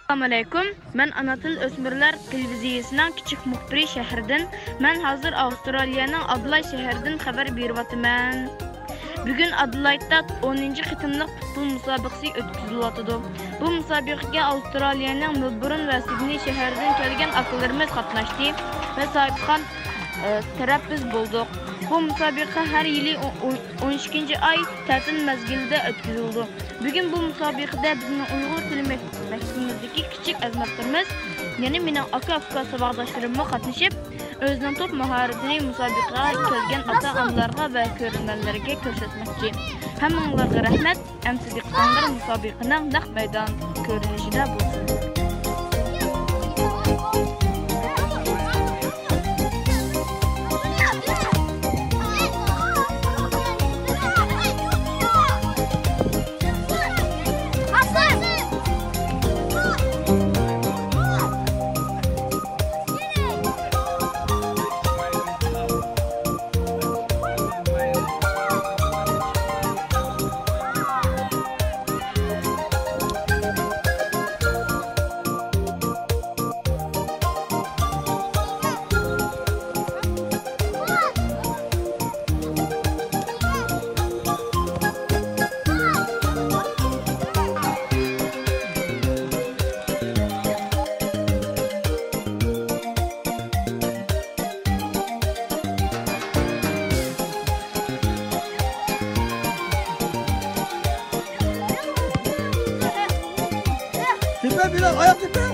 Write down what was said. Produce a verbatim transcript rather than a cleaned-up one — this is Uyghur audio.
ئەسسالامۇئەلەيكۇم. مەن ئانا تىل ئۆسمۈرلەر تېلېۋىزىيەسىنىڭ كىچىك مۇخبىرى شەھىرىدىن. مەن ھازىر ئاۋسترالىيەنىڭ ئادېلايد شەھىرىدىن خەۋەر بېرىۋاتىمەن. بۈگۈن ئادېلايدتا ئونىنچى قېتىملىق پۇتبول مۇسابىقىسى ئۆتكۈزۈلۈۋاتىدۇ. بۇ مۇسابىقىگە ئاۋسترالىيەنىڭ مېلبورن ۋە سىدنېي شەھەرلىرىدىن كەلگەن ئاكىلىرىمىز قاتناشتى ۋە ساھىبخان، ئە، تەرەپ بىز بولدۇق. بۇ مۇسابىقە ھەر يىلى ئو-، ئو-، ئون ئىككىنچى ئاي تەتىل مەزگىلىدە ئۆتكۈزۈلىدۇ. بۈگۈن بۇ مۇسابىقىدە بىزنىڭ ئۇيغۇر تىلى مەك-، مەكتىپىمىزدىكى كىچىك ئەزىمەتلىرىمىز، يەنى مېنىڭ ئاكا-ئۇكا ساۋاقداشلىرىممۇ قاتنىشىپ، ئۆزىنىڭ توپ ماھارىتىنى مۇسابىقىگە كەلگەن ئاتا-ئانىلارغا ۋە كۆرۈرمەنلەرگە كۆرسەتمەكچى. ھەممىڭلارغا رەھمەت. ئەمدى دىققىتىڭلار مۇسابىقىنىڭ نەق مەيدان كۆرۈنۈشىدە بولسۇن. تۆپە بىلەن ئاياق تۆپە.